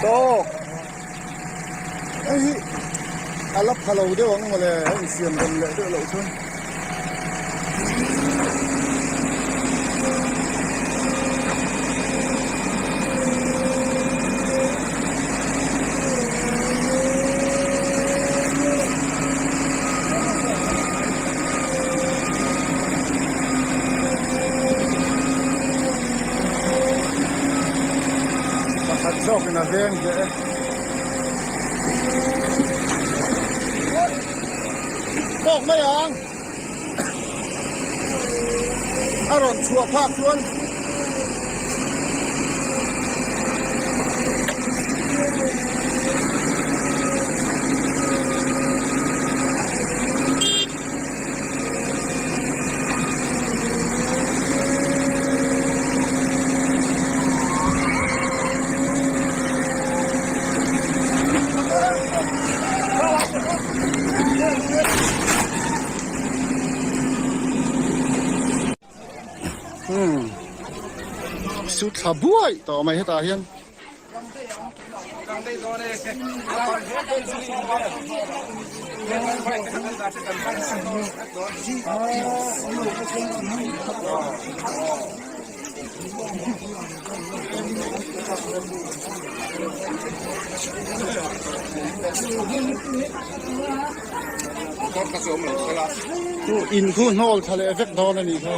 Tawk hei hi a la pha lo deuh ang mawle a insiam rem leh deuh loh chuan. Pakhat zawkin a veng hle e. Tawk mai ang. A rawn chhuah phak chuan Umm su thla buai tawh mai hetah hian. In khu hnawl thla leh vek dawn a nih kha.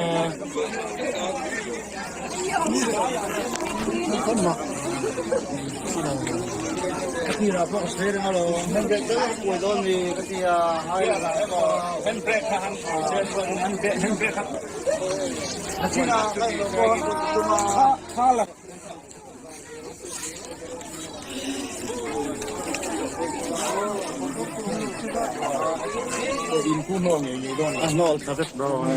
A hnawl thla vek dawn e.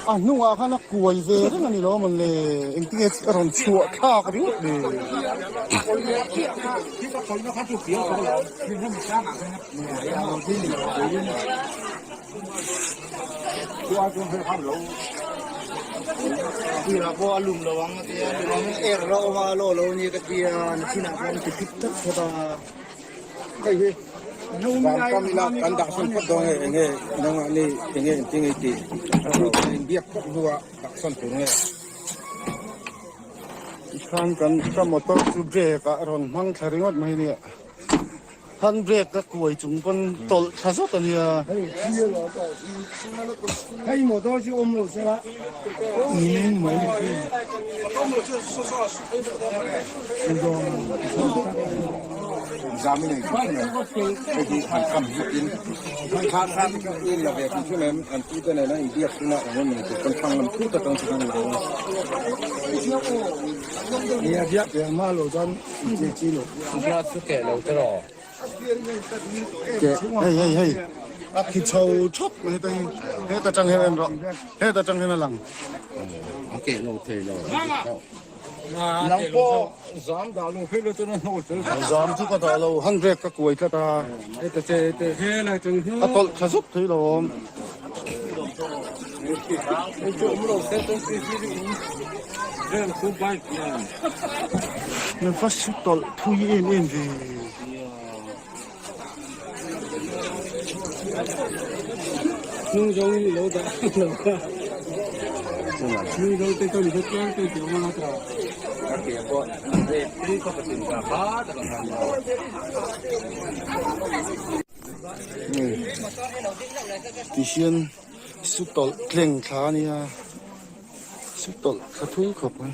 A hnungah khan a kuai ve reng a ni lo mawn le engtinge a rawn chhuah thlak ringawt le. Hei hi van kam ila kan dah sawn phawt dawn nge enge nangah ni enge engti nge tih thu te inbiak phawt hnuah dah sawn tur nge. Tikhan kan ka motor chu brake ah rawn hmang thla ringawt mai nia. Hand brake ka kuai chung pawn tawlh thla zawt a nia. Hei motor chu awm lo sela in mai. Hei hei hei a khi chho thawp mai heta hi heta tang hian en rawh heta tang hian a lang. A keh lo thei lo. Nang pawh zam dah lo phei lo chuan a hnawl fel zel. Zam chu ka dah lo handbrake ka kuai tlat a. Heta che hete helai tang hian. A tawlh tha zuk thei lo awm. Hei chu awm lo se chuan CCTV in vel khu bike hian. Nan va su tawlh thui em em ve. Hnung zawng in ilo dah lo kha. Hnung zawng te chuan hre chiang te tih awm a ta. A ke pawh rep tui kha ka tin ta kha ta ka khan lo. Ti hian su tawlh tleng thla a nia su tawlh thla thui khawp mai.